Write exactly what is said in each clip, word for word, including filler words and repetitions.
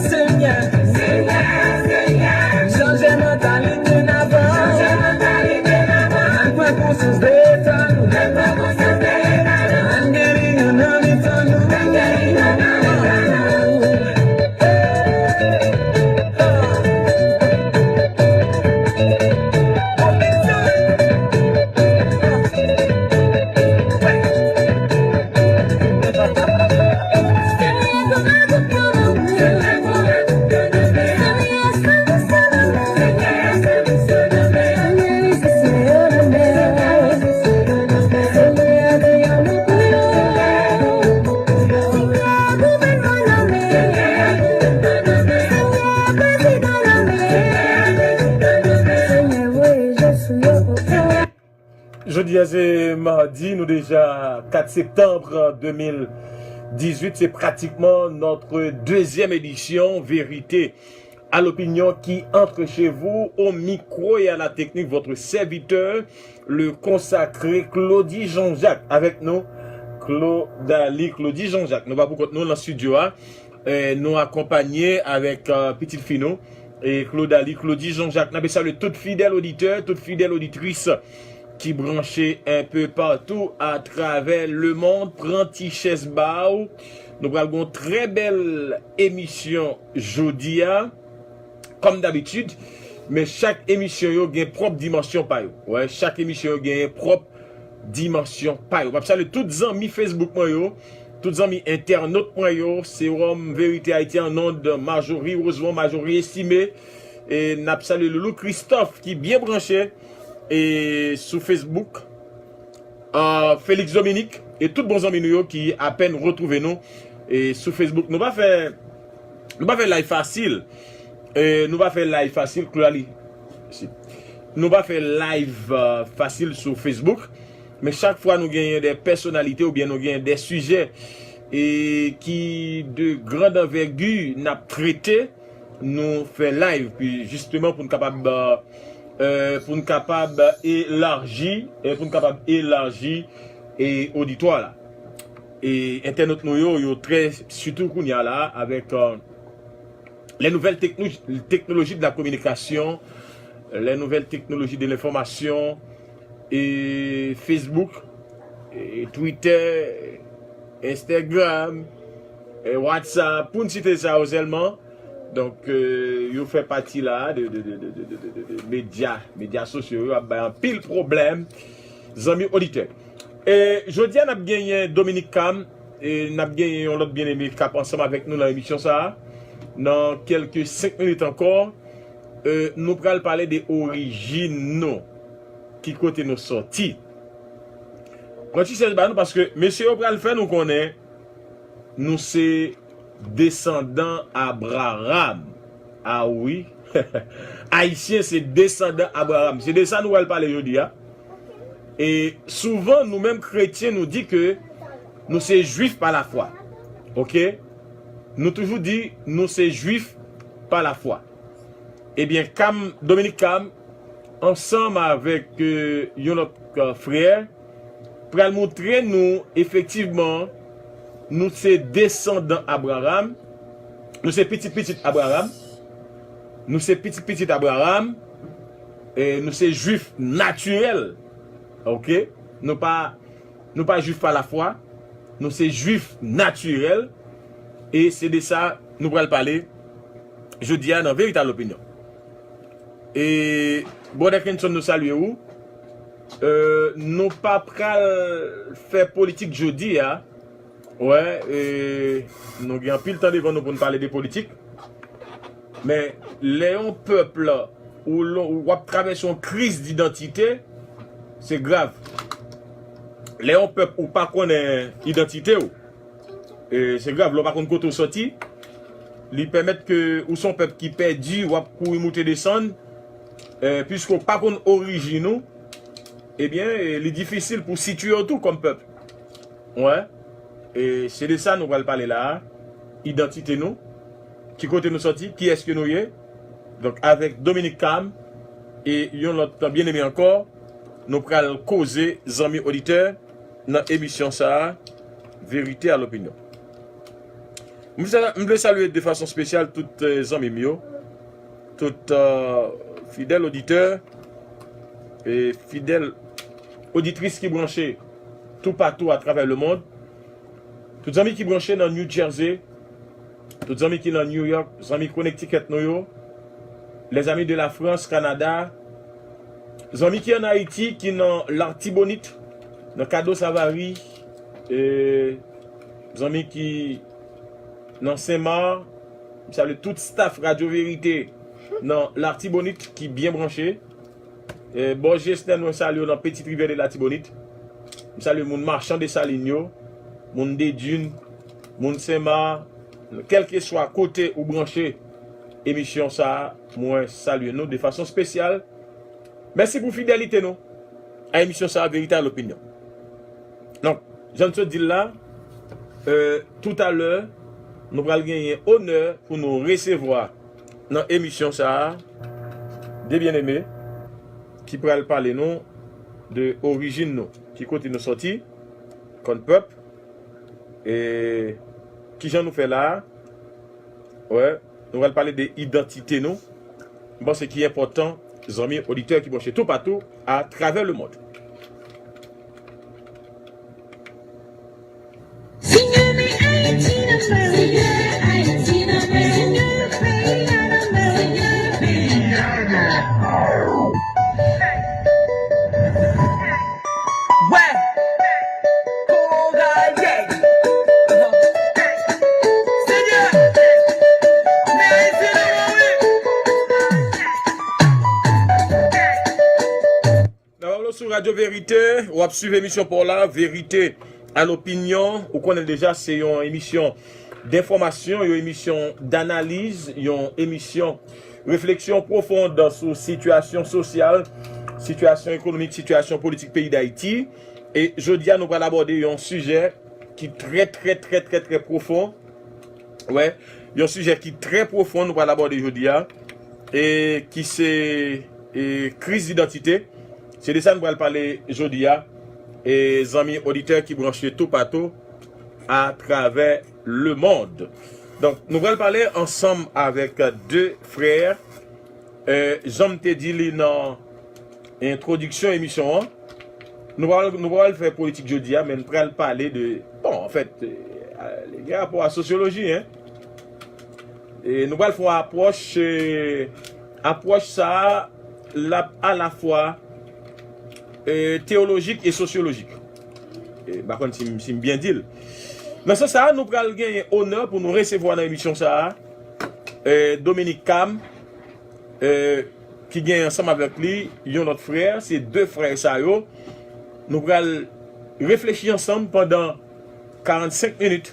Senyè, Senyè, chanje mantalite n avan. Ann pran konsyans de eta nou. Ann geri youn nan mitan nou. Jodi a se madi, nou deja kat septanm de mil dizuit, se pratikman notre deuxième édition Vérité à l'opinion qui entre chez vous au micro et à la technique, votre serviteur, le consacré Claudy Jean-Jacques. Avèk nou, Claudali Claudy Jean-Jacques. Nou pa pou kont nou nan estidyo a. Eh, nou akonpanye avèk, eh, pitit fi nou, e Claudali Claudy Jean-Jacques. N ap salye tout fidèl oditè, tout fidèl oditris ki branche un peu partout à travers le monde. Pran ti chèz ba w. Nou pral gen yon trè bèl emisyon jodi a. Kòm dabitid, men chak emisyon yo gen pwòp dimansyon pa yo. Wè, chak emisyon yo gen pwòp dimansyon pa yo. M ap salye tout zanmi Facebook mwen yo, tout zanmi entènot mwen yo, Serum Vérité Haïti en ondes, Marjorie Rosemond, Marjorie Estimé, e n ap salye Loulou Christophe ki byen branche, e sou Facebook, ah, Félix Dominique, e tout bon zanmi nou yo ki apèn retwouve nou, e sou Facebook. Nou pa fè, nou pa fè live fasil. E nou pa fè live fasil, Claudali. Nou pa fè live, ah, fasil sou Facebook. Men chak fwa nou genyen de pèsonalite oubyen nou genyen de sijè, e ki de grande envergure n ap trete, nou fè live, pi jisteman pou n kapab, eh, pou n kapab elaji, eh, pou n kapab elaji, eh, oditwa la. E entènot nou yo, yo trè, sitou kounye a la, avèk, eh, les nouvelles techno-, technologies de la communication, les nouvelles technologies de l'information, e Facebook, e Twitter, Instagram, e WhatsApp, pou n site sa yo sèlman. Donk, eh, yo fè pati la de, de, de medya, medya sosyo yo ap bay anpil pwoblèm, zanmi oditè. E jodi a, n ap genyen Dominique Cam, e n ap genyen yon lòt byeneme k ap ansanm avèk nou nan emisyon sa a. Nan kèlke senk minit ankò, eh, nou pral pale de orijin nou. Ki kote nou sòti? Pran ti chèz ba nou, paske mesye yo pral fè nou konnen nou se desandan Abraram. A wi. Ayisyen se desandan Abraram. Se de sa nou pral pale jodi a. E souvan, nou menm kretyen, nou di ke nou se jwif pa lafwa. Oke? Nou toujou di nou se jwif pa lafwa. Ebyen, Cam, Dominique Cam, ansanm avèk, eh, yon lòt, eh, frè, pral montre nou efektivman nou se desandan Abraram, nou se pitit pitit Abraram, nou se pitit pitit Abraram, e nou se jwif natirèl. Oke? Nou pa, nou pa jwif pa lafwa, nou se jwif natirèl, e se de sa nou pral pale jodi a nan Veritab Lopinyon. E Brother Kenson, nou salye ou. Euh, nou pa pral fè politik jodi a. Wè, e nou gen anpil tan devan nou pou n pale de politik. Men lè yon pèp ou w ap travèse yon kriz didantite, se grav. Lè yon pèp ou pa konnen idantite w, e se grav. Lè w pa konn kote w sòti, li pèmèt ke ou se yon pèp ki pèdi, w ap kouri moute desann, eh, piske w pa konn orijin ou, ebyen, eh, li difisil pou w sitiye w tou kòm pèp. Wè. E se de sa nou pral pale la a. Idantite nou. Ki kote nou sòti? Kiyès ke nou ye? Donk, avèk Dominique Cam e yon lòt byeneme ankò, nou pral koze, zanmi oditè, nan emisyon sa a, Vérité à l'opinion. M vle, m vle salye de fason espesyal tout, eh, zanmi m yo, tout, eh, fidèl oditè e fidèl oditris ki branche toupatou atravè lemonn. Tout zanmi ki branche nan New Jersey, tout zanmi ki nan New York, zanmi Connecticut nou yo, les amis de la France, Canada, zanmi ki ann Ayiti, ki nan Latibonit, nan Kado Savari, e zanmi ki nan Senmak, m salye tout staff Radio Verite nan Latibonit ki byen branche. E, Bòj Jesnè, mwen salye w nan Petite Rivière de Latibonite. M salye moun Machan Desalin yo, moun Dedin, moun Senmak, kèlkeswa kote ou branche emisyon sa a, mwen salye nou de fason espesyal. Mèsi pou fidelite nou a emisyon sa a, Vérité à l'opinion. Donk, jan n sot di l la, euh, toutalè, nou pral genyen onè pou nou resevwa nan emisyon sa a de byeneme ki pral pale nou de orijin nou, ki kote nou sòti kòm pèp, e kijan nou fè la a. Wè, nou pral pale de idantite nou. M panse ki enpòtan, zanmi oditè ki branche toupatou atravè lemonn. N ap ap sou Radyo Verite, w ap swiv emisyon pa w la, Verite a Lopinyon. Ou konnen deja, se yon emisyon denfòmasyon, yon emisyon danaliz, yon emisyon refleksyon pwofon sou sitiyasyon sosyal, sitiyasyon ekonomik, sitiyasyon politik peyi Dayiti. E jodi a, nou pral abòde yon sijè ki trè, trè, trè, trè, trè pwofon. Wè, yon sijè ki trè pwofon nou pral abòde jodi a, e ki se, e, kriz idantite. Se de sa nou pral pale jodi a, e zanmi oditè ki branche toupatou atravè lemonn. Donk, nou pral pale ansanm avèk de frè, e, jan m te di li nan entwodiksyon emisyon an, nou pral, nou pral fè politik jodi a, men n pral pale de, bon, anfèt, e, li gen rapò a sosyoloji, en. E nou pral fè yon apwòch, e, apwòch sa a, l ap alafwa, e, teyolojik e sosyolojik. E, m pa konn si m, si m byen di l. Nan sans sa a, nou pral genyen onè pou nou resevwa nan emisyon sa a, e, Dominique Cam, e, ki gen ansanm avèk li yon lòt frè, se de frè sa yo. Nou pral reflechi ansanm pandan karannsenk minit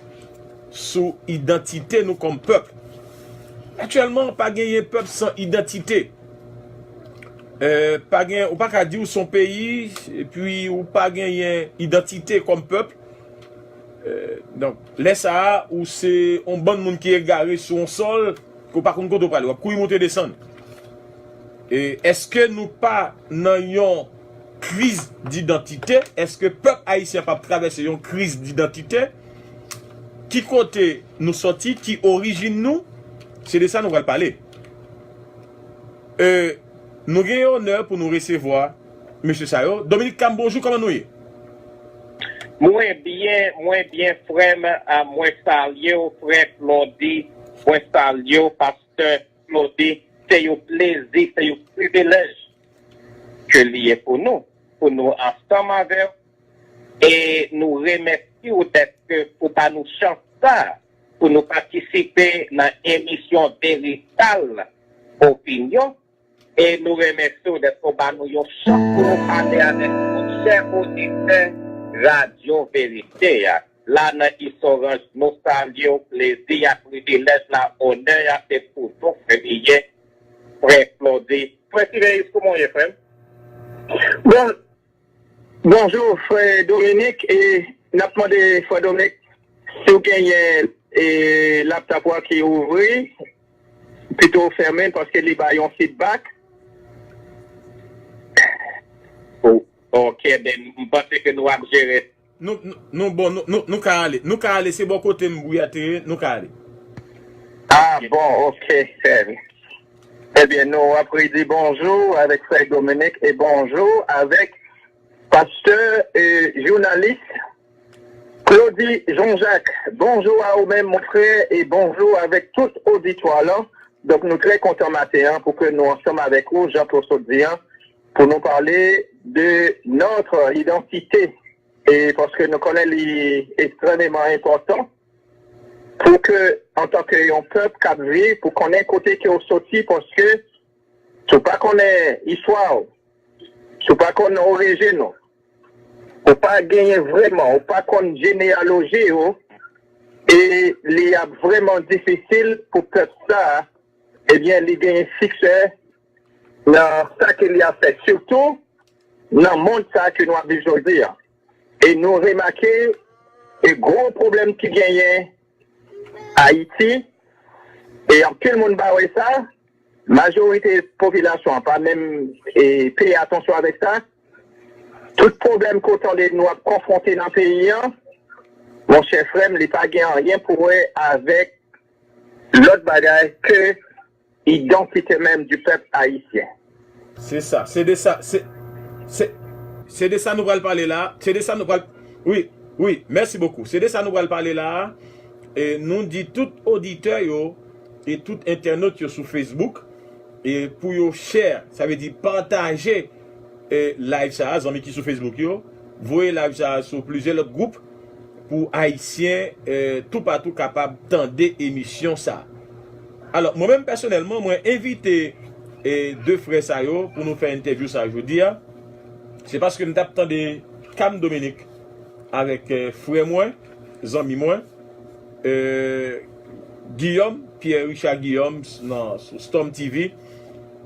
sou idantite nou kòm pèp. Aktyèlman, pa genyen pèp san idantite. E, pa gen, ou pa ka di w se yon peyi, epi ou pa genyen idantite kòm pèp. E, donk, lè sa a, ou se yon bann moun ki egare sou yon sòl, ke w pa konn kote w prale, w ap kouri monte desann. E èske nou pa nan yon kriz didantite? Èske pèp ayisyen pa ap travèse yon kriz didantite? Ki kote nou sòti? Ki orijin nou? Se de sa nou pral pale. E, nou gen onè pou nou resevwa mesye sa yo. Dominique Cam, bonjou, kòman nou ye? Mwen byen, mwen byen, frè m, a, mwen salye w, frè Claudy, mwen salye w, pastè Claudy. Se yon plezi, se yon privilèj ke li ye pou nou, pou nou ansanm avè w, e nou remèsye w dèske ou ba nou chans sa a pou nou patisipe nan emisyon Veritab Opinyon. E nou remèsye w dèske w ba nou yon chans pou nou pale avèk nou, chè oditè Radyo Verite a. la nan Isoranj, nou salye w, plezi a, privilèj la, onè a, se pou nou ke li ye, frè Claudy. Frè Sireyis, kòman w ye, frè m? Bon, bonjou, frè Dominique, e n ap mande frè Dominique si w genyen e laptop ou a ki ouvri, pito w fèmen paske li ba yon feedback. O- Ok, ben, m panse ke nou ap jere. Nou, nou, nou, bon, nou, nou, nou ka ale. Nou ka ale, se bò kote m bri a te ye, nou ka ale. Ah, bon, ok, fè. Ebyen, nou ap redi bonjou avèk frè Dominique e bonjou avèk pastè e jounalis Claudy Jean-Jacques. Bonjou a ou menm, mon frè, e bonjou avèk tout oditwa lan. Donk, nou trè kontan maten an pou ke nou ansanm avèk ou, jan ke w sot di an, pou nou pale de notre identité. E paske nou konnen li ekstrèmeman enpòtan pou ke, antanke yon pèp k ap viv, pou konnen kote ke w soti, paske si w pa konnen istwa w, si w pa konn orijin ou, ou pa genyen vrèman, ou pa konn jeneyaloji ou, e li ap vrèman difisil pou pèp sa a, ebyen, li genyen siksè nan sa ke li ap fè, sitou nan mond sa a ke nou ap viv jodi a. E nou remake e gwo pwoblèm ki genyen Ayiti, e anpil moun pa wè sa, majorite popilasyon an pa menm e peye atansyon avèk sa. Tout pwoblèm ke w tande nou ap konfwonte nan peyi an, monchè frè m, li pa gen anyen pou wè avèk lòt bagay ke idantite menm di pèp ayisyen. Se sa, se de sa, se, se, se de sa nou pral pale la, se de sa nou pral, wi, wi, mèsi bokou. Se de sa nou pral pale la, e nou di tout oditè yo e tout entènot yo sou Facebook, e pou yo share, sa vle di pataje e live sa a, zanmi ki sou Facebook yo, voye live sa a sou plizyè lòt gwoup pou Ayisyen e toupatou kapab tande emisyon sa a. Alò, mwen menm pèsonèlman, mwen envite e de frè sa yo pou nou fè entèvyou sa a jodi a. Se paske m t ap tande Cam Dominique avèk e frè mwen, zanmi mwen, e Guillaume, Pierre Richard Guillaume, nan, sou Storm T V,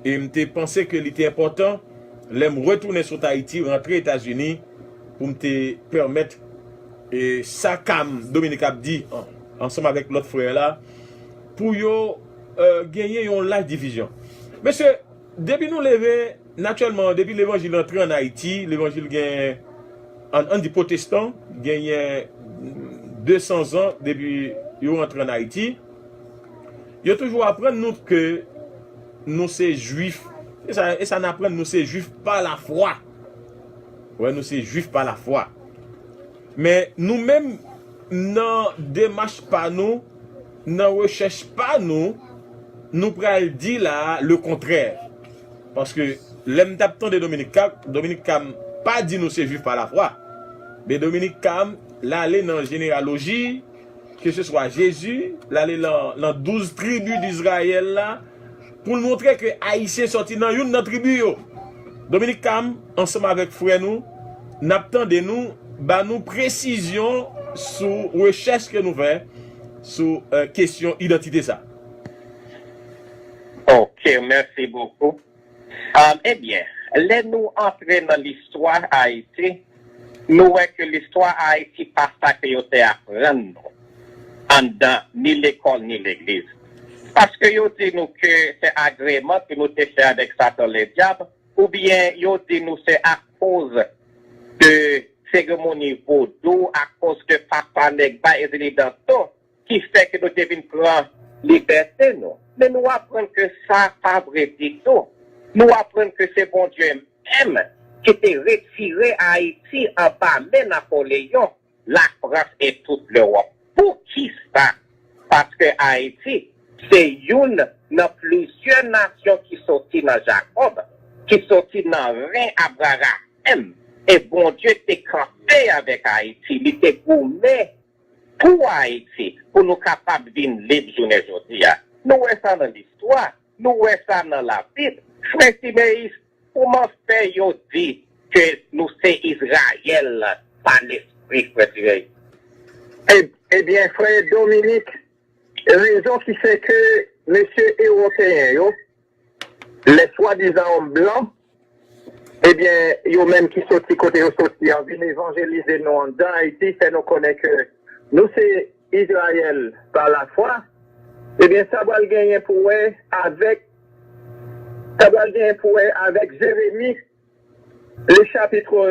e m te panse ke li te enpòtan, lè m retounen sot Ayiti, rantre Etazini, pou m te pèmèt e sa Cam Dominique ap di, an, ansanm avèk lòt frè la, pou yo e genyen yon laj divizyon. Mesye, depi nou leve, natirèlman, depi levanjil antre ann Ayiti, levanjil gen, ann, ann di pwotestan, genyen de san zan depi yo rantre ann Ayiti, yo toujou aprann nou ke nou se jwif. E sa, e sa n aprann, nou se jwif pa lafwa. Wè, nou se jwif pa lafwa. Men nou menm, nan demach pa nou, nan rechèch pa nou, nou pral di la a le kontrè. Paske lè m t ap tande Dominique Cam, Dominique Cam pa di nou se jwif pa lafwa. Men Dominique Cam, l ale nan jeneyaloji, ke se swa Jezi, l ale lan, lan douz tribi d Izrayèl la, pou l montre ke Ayisyen sòti nan youn nan tribi yo. Dominique Cam, ansanm avèk frè nou, n ap tande nou, ba nou presizyon sou rechèch ke nou fè sou e kesyon idantite sa. Ok, mèsi bokou. Um, ebyen, lè nou antre nan listwa Ayiti, nou wè ke listwa Ayiti pa sa ke yo te aprann nou anndan ni lekòl ni legliz. Paske yo di nou ke se agreman ke nou te fè avèk Satan Ledyab, oubyen yo di nou se akoz de seremoni vodou, akoz de papa Legba Ezili Danto, ki fè ke nou te vin pran libète nou. Men nou aprann ke sa pa vre ditou. Nou aprann ke se Bondye menm ki te retire Ayiti anba men Napoleyon, Lafrans e tout Lewòp. Poukisa? Paske Ayiti se youn nan plizyè nasyon ki soti nan Jakòb, ki soti nan ren Abraram menm. E Bondye te kanpe avèk Ayiti, li te goumen pou Ayiti, pou nou kapab vin lib jounen jodi a. Nou wè sa nan listwa, nou wè sa nan Labib. Frè Sireyis, kòman fè yo di ke nou se Izrayèl pa lespri, frè Sireyis? E, ebyen, frè Dominik, rezon ki fè ke mesye ewopeyen yo, lè swadizan òm blan, ebyen, yo menm ki soti kote yo soti an, vin evanjelize nou anndan Ayiti, fè nou konnen ke nou se Izrayèl pa lafwa, ebyen, sa pral genyen pou wè avèk, sa pral genyen pou wè avèk Jeremi, le chapitre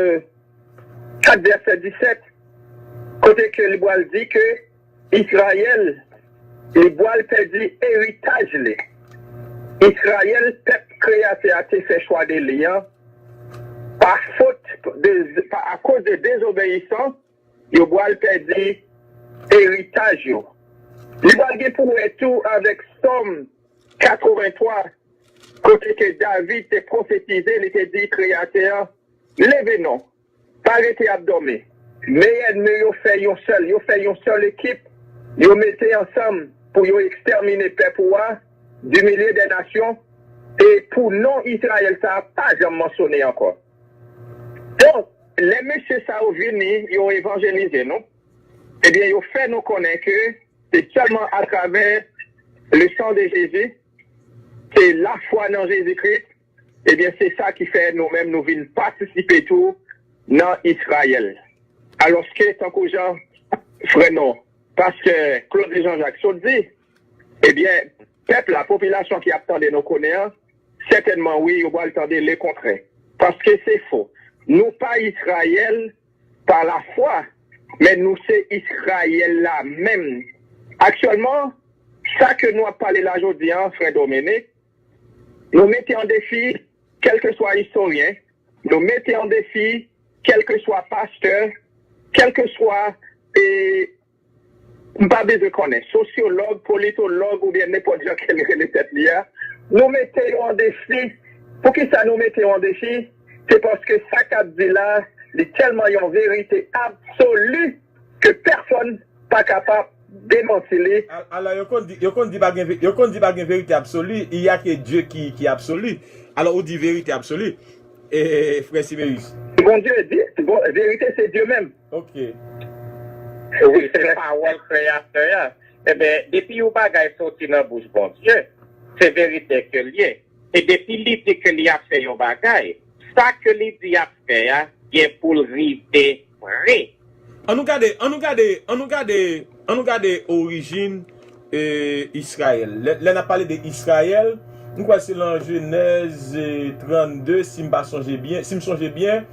quatre, verset dix-sept, kote ke li pral di ke Izrayèl, li pral pèdi eritaj li. Izrayèl, pèp Kreyatè a te fè chwa de li an, pa fot de, pa, akoz de dezobeyisans, yo pral pèdi eritaj yo. Li pral gen pou wè tou avèk Sòm katrevenntwa, kote ke David te pwofetize, li te di Kreyatè a, leve non, pa rete ap dòmi. Men ènmi yo fè yon sèl, yo fè yon sèl ekip, yo mete ansanm pou yo ekstèmine pèp ou a, du milieu des nations, e pou non Izrayèl sa a pa janm mansyone ankò. Donk, lè mesye sa yo vini, yo evanjelize nou, ebyen, yo fè nou konnen ke se sèlman atravè le sang de Jésus, se lafwa nan Jezi Kris, ebyen, se sa ki fè nou menm nou vin patisipe tou nan Izrayèl. Alòske, tankou jan frè nou, pastè Claude Jean Jacques sot di, ebyen, pèp la, popilasyon ki ap tande nou konnen an, sètènman, wi, yo pral tande lekontrè. Paske se fo. Nou pa Izrayèl pa lafwa, men nou se Izrayèl la menm. Aktyèlman, sa ke nou ap pale la jodi a, frè Dominik, nou mete an defi, kèlkeswa istoryen, nou mete an defi, kèlkeswa pastè, kèlkeswa, e, m pa bezwen konnen, sosyològ, politològ oubyen nenpòt jan ke l rele tèt li a, nou mete yo an defi. Poukisa nou mete yo an defi? Se paske sa k ap di la, li tèlman yon verite absoli ke pèsonn pa kapab demanti li. Al-, alò, yo konn di, yo konn di pa gen ve-, yo konn di pa gen verite absoli, il y a que Dieu qui, qui est absolu. Alò, ou di verite absoli, e, frè Simeus. Bondye, Dye, bon, verite se Dye menm. Ok. Wi, se pawòl Kreyatè a. Ebyen, depi yon bagay soti nan bouch Bondye, se verite ke l ye. E depi li di ke li ap fè yon bagay, sa ke li di ap fè a, gen pou l rive vre. An nou gade, an nou gade, an nou gade, an nou gade orijin, e, Izrayèl. Lè, lè n ap pale de Izrayèl, m kwè se lan Jenèz, e, trannde, si m pa sonje byen, si m sonje byen,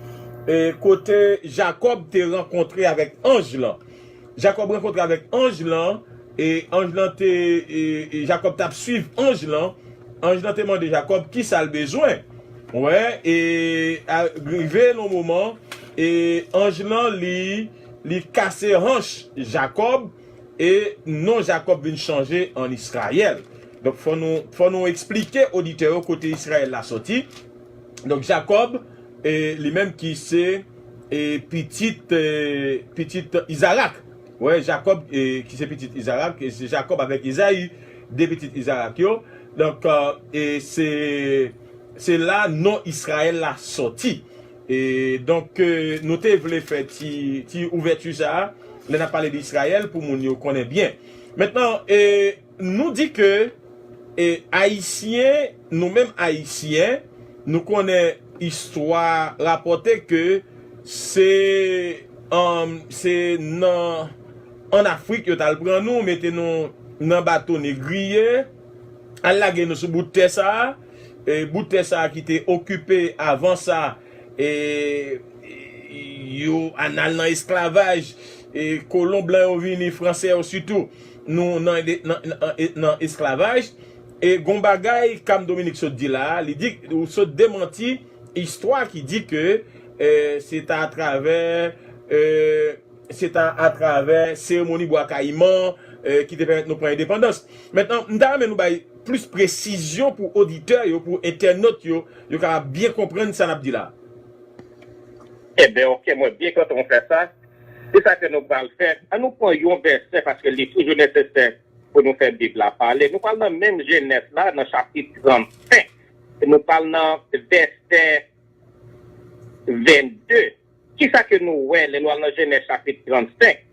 e, kote Jakòb te rankontre avèk anj lan. Jakòb rankontre avèk anj lan, e anj lan te, e, e Jakòb t ap swiv anj lan. Anj lan te mande Jakòb kisa l bezwen. Wè, e a, rive nan moman, e anj lan li, li kase hanch Jakòb, e non Jakòb vin chanje an Izrayèl. Donk, fò nou, fò nou eksplike oditè yo kote Izrayèl la soti. Donk, Jakòb, e, li menm ki se, e, pitit, e, pitit Izarak. Wè, Jakòb, e, ki se pitit Izarak, e se Jakòb avèk Ezayi, de pitit Izarak yo. Donk, e, e se, se la non Izrayèl la soti. E donk, e, nou te vle fè ti, ti ouvèti sa a, lè n ap pale de Izrayèl, pou moun yo konnen byen. Mentnan, e, nou di ke, e, Ayisyen, nou menm Ayisyen, nou konnen istwa rapòte ke se, um, se nan, ann Afrik yo t al pran nou, mete nou nan bato negriye, al lage nou sou bout tè sa a, e, bout tè sa a ki te okipe avan sa, e, yo, ann al nan esklavaj, e, kolon blan yo vini, franse yo sitou, nou nan, nan, nan, nan esklavaj, e gon bagay Cam Dominique sot di la a, li di, ou sot demanti istwa ki di ke, e, se ta atravè, e, se ta atravè seremoni Bwa Kayiman, e, ki te pèmèt nou pran endepandans. Mentnan, m ta renmen nou bay plis presizyon pou oditè yo, pou entènot yo, yo kapab byen konprann sa n ap di la. Ebyen, oke, mwen byen kontan w fè sa. Se sa ke nou pral fè. Ann nou pran yon vèsè, paske li toujou nesesè pou nou fè Bib la pale. Nou pral nan menm Jenèz la, nan chapit trannsenk. E nou pral nan vèsè vennde. Kisa ke nou wè lè nou al nan Jenèz chapit trannsenk?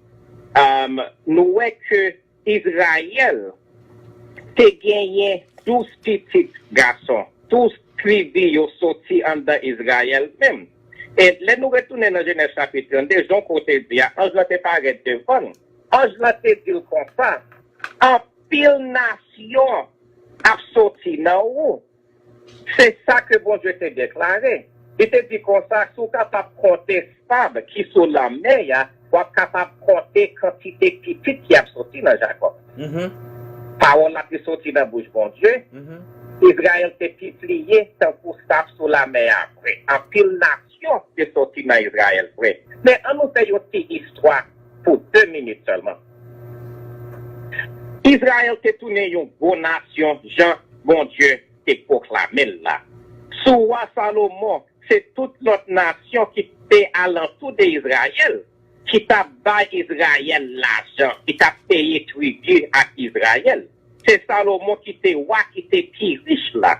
Um, nou wè ke Izrayèl te genyen douz pitit gason. Douz tribi yo soti anndan Izrayèl menm. E lè nou retounen nan Jenèz chapit trannde, jan w te di a, anj lan te parèt devan l. Anj lan te di l konsa, anpil nasyon ap soti nan ou. Se sa ke Bondye te deklare. Li te di konsa, si w kapab konte sab ki sou lanmè a, w ap kapab konte kantite pitit ki ap soti nan Jakòb. Pawòl la te soti nan bouch Bondye. Izrayèl te pipliye tankou sab sou lanmè a vre. Anpil nasyon te soti nan Izrayèl vre. Men ann nou fè yon ti istwa pou de minit sèlman. Izrayèl te tounen yon gwo nasyon, jan Bondye te pwoklame l la. Sou wa Salomon, se tout lòt nasyon ki te alantou de Izrayèl ki t ap bay Izrayèl lajan, ki t ap peye tribi ak Izrayèl. Se Salomon ki te wa ki te pi rich la.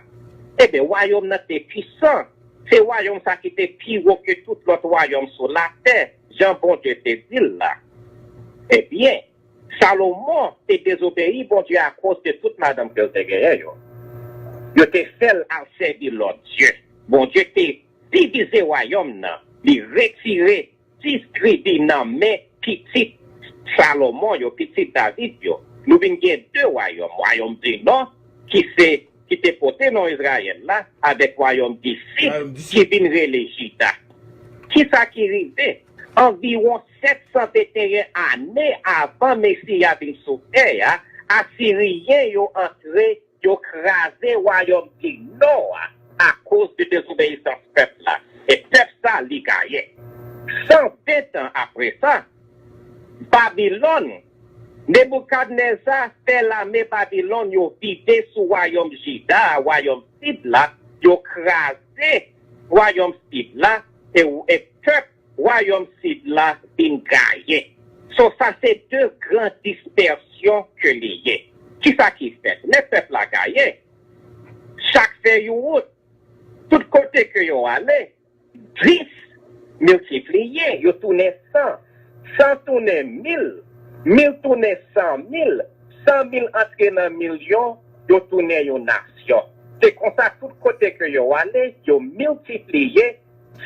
Ebyen, wayòm nan te pwisan. Se wayòm sa ki te pi wo ke tout lòt wayòm sou latè, jan Bondye te di l la. Ebyen, Salomon te dezobeyi Bondye akoz de tout madanm ke l te genyen yo. Yo te fè l al sèvi lòt dye. Bondye te divize wayòm nan. Li retire dis tribi nan men pitit Salomon yo, pitit David yo. Nou vin gen de wayòm, wayòm di nò, ki se, ki te pote non Izrayèl la, avèk wayòm di sid, ki vin rele Jida. Kisa ki rive? Anviwon sèt san venteyen ane avan Mesi a vin sou tè a, Asiriyen yo antre, yo kraze wayòm di nò a akoz de dezobeyisans pèp la. E pèp sa, li gaye. San ven tan apre sa, Babilòn, Neboukadneza fè lame Babilòn yo vide sou wayòm Jida a, wayòm sid la, yo kraze wayòm sid la, e, e pèp wayòm sid la vin gaye. So, sa se de gran dispèsyon ke li ye. Kisa ki fèt? Lè pèp la gaye, chak fè yon wout, tout kote ke yo ale, dis miltipliye, yo tounen san, san tounen mil, mil tounen san mil, san mil antre nan milyon, yo tounen yon nasyon. Se konsa, tout kote ke yo ale, yo miltipliye,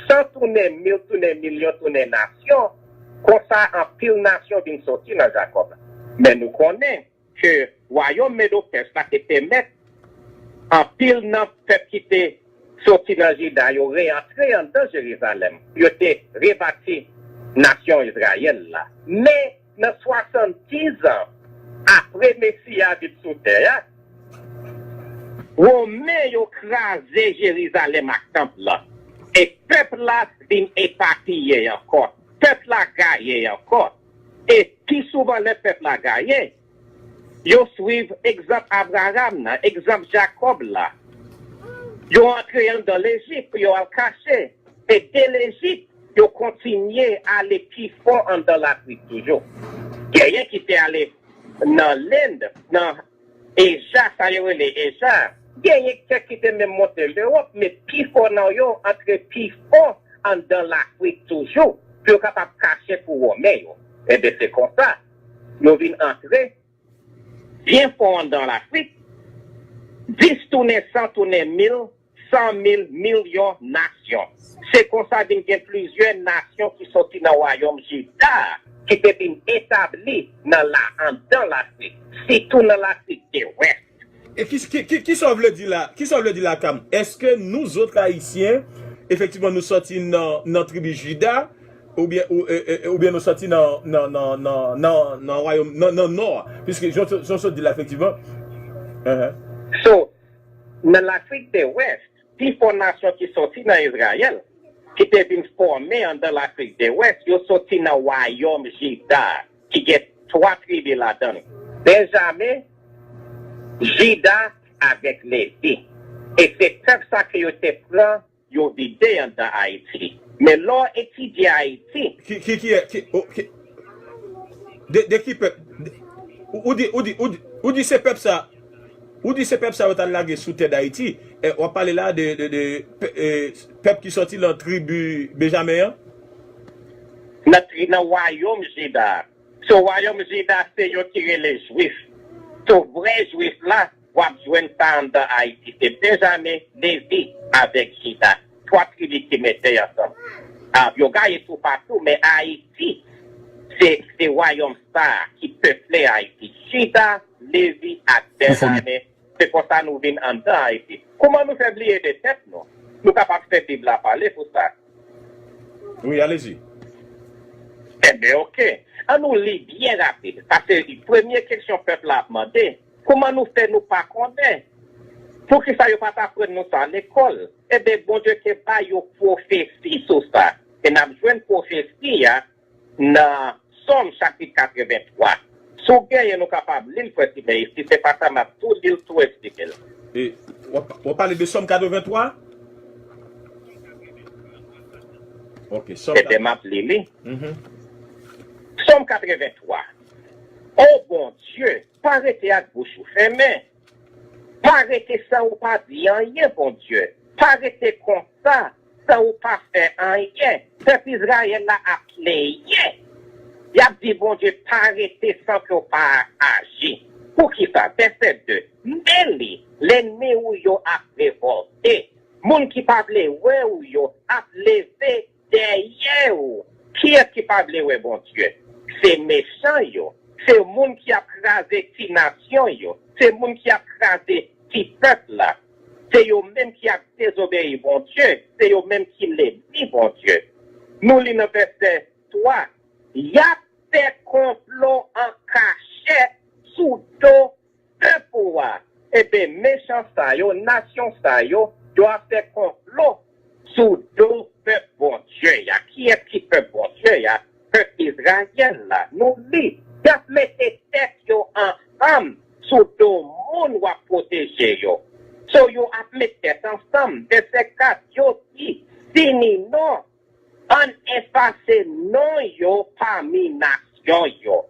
san tounen mil, tounen milyon, tounen nasyon. Konsa, anpil nasyon vin soti nan Jakòb. Men nou konnen ke wayòm Medo-Pès la te pèmèt anpil nan pèp ki te soti nan Jida yo reantre anndan Jerizalèm. Yo te rebati nasyon Izrayèl la. Men, nan swasanndiz an apre Mesi a vin sou tè a, Women yo kraze Jerizalèm ak tanp lan, e pèp la vin epapiye ankò. Pèp la gaye ankò. E pi souvan lè pèp la gaye, yo swiv egzanp Abraram nan, egzanp Jakòb la. Yo antre anndan Lejip, yo al kache. E de Lejip, yo kontinye ale pi fon anndan Lafrik toujou. Genyen ki te ale nan Lend, nan Eja, sa yo rele Eja. Genyen kèk ki te menm monte Lewòp, men pi fò nan yo antre pi fon anndan Lafrik toujou, pou yo kapab kache pou Women yo. Enben, se konsa, yo vin antre byen fon anndan Lafrik, dis tounen san, tounen mil, san mil, milyon nasyon. Se konsa vin gen plizyè nasyon ki soti nan wayòm Jida a, ki te vin etabli nan la, anndan Lafrik, sitou nan Lafrik de Wès. E ki, ki, ki, ki sa w vle di la? Ki sa w vle di la, Kam? Èske nou zòt Ayisyen, efektivman, nou sòti nan, nan tribi Jida, oubyen, ou, e, e, oubyen nou sòti nan, nan, nan, nan, nan, nan wayòm, nan, nan nò a? Piske, jan, jan w sot di la, efektivman. Enhen. So, nan Lafrik de Wès, pi fò nasyon ki sòti nan Izrayèl, ki te vin fòme anndan Lafrik de Wès, yo sòti nan wayòm Jida, ki gen twa tribi ladan l. Benjamen, Jida avèk Levi. E se pèp sa ke yo te pran, yo vide anndan Ayiti. Men lè w etidye Ayiti, ki, ki, ki, ki, o, ki, de, de ki pèp? De, ou, ou di, ou di, ou di, ou di se pèp sa, ou di se pèp sa yo t al lage sou tè Dayiti. E, w ap pale la de, de, de, pe-, e, pèp ki sòti nan tribi Benjamen an? Nan tri-, nan wayòm Jida. So, wayòm Jida se yo ki rele Jwif. So, vrè Jwif la, w ap jwenn sa anndan Ayiti. Se Benjamen, Levi avèk Jida. Twa tribi ki mete ansanm. Ah, yo gaye toupatou, men Ayiti, se, se wayòm sa a ki peple Ayiti. Jida, Levi ak Benjamen, se konsa nou vin anndan Ayiti. Kouman nou fè bliye de tèt nou? Nou kapab fè Bib la pale pou sa. Wi, alezi. Enben, oke. An nou li byen rapid. Paske premye kesyon pèp la ap mande, kouman nou fè nou pa konnen? Poukisa yo pa t aprann nou sa lekòl? Enben, Bondye te ba yo pwofesi sou sa. E n ap jwenn pwofesi a nan Sòm chapit katrevenntwa. Si w genyen, nou kapab li l, frè Timeis. Si se pa sa, m ap tou li l, tou eksplike l. E, w ap, w ap pale de Sòm katrevenntwa? Ok, Sòm Enben, m ap li li. Sòm katrevenntwa. O Bondye, pa rete ak bouch ou fèmen. Pa rete san ou pa di anyen, Bondye. Pa rete konsa san ou pa fè anyen. Pèp Izrayèl la ap plenyen. Y ap di Bondye pa rete san ke w pa aji. Poukisa? Vèsè de. Men li, lènmi ou yo ap revòlte. Moun ki pa vle wè ou yo ap leve dèyè ou. Kiyès ki pa vle wè Bondye? Se mechan yo. Se moun ki ap kraze ti nasyon yo. Se moun ki ap kraze ti pèp la. Se yo menm ki ap dezobeyi Bondye. Se yo menm ki lènmi Bondye. Nou li nan vèsè twa. Y ap fè konplo an kachèt sou do pèp ou a. Enben, mechan sa yo, nasyon sa yo, yo ap fè konplo sou do pèp Bondye a. Kiyès ki pèp Bondye a? Pèp Izrayèl la. Nou li, y ap mete tèt yo ansanm sou do moun w ap pwoteje yo. So, yo ap met tèt ansanm. Vèsè kat, yo di, fini non, ann efase non yo pami nasyon yo.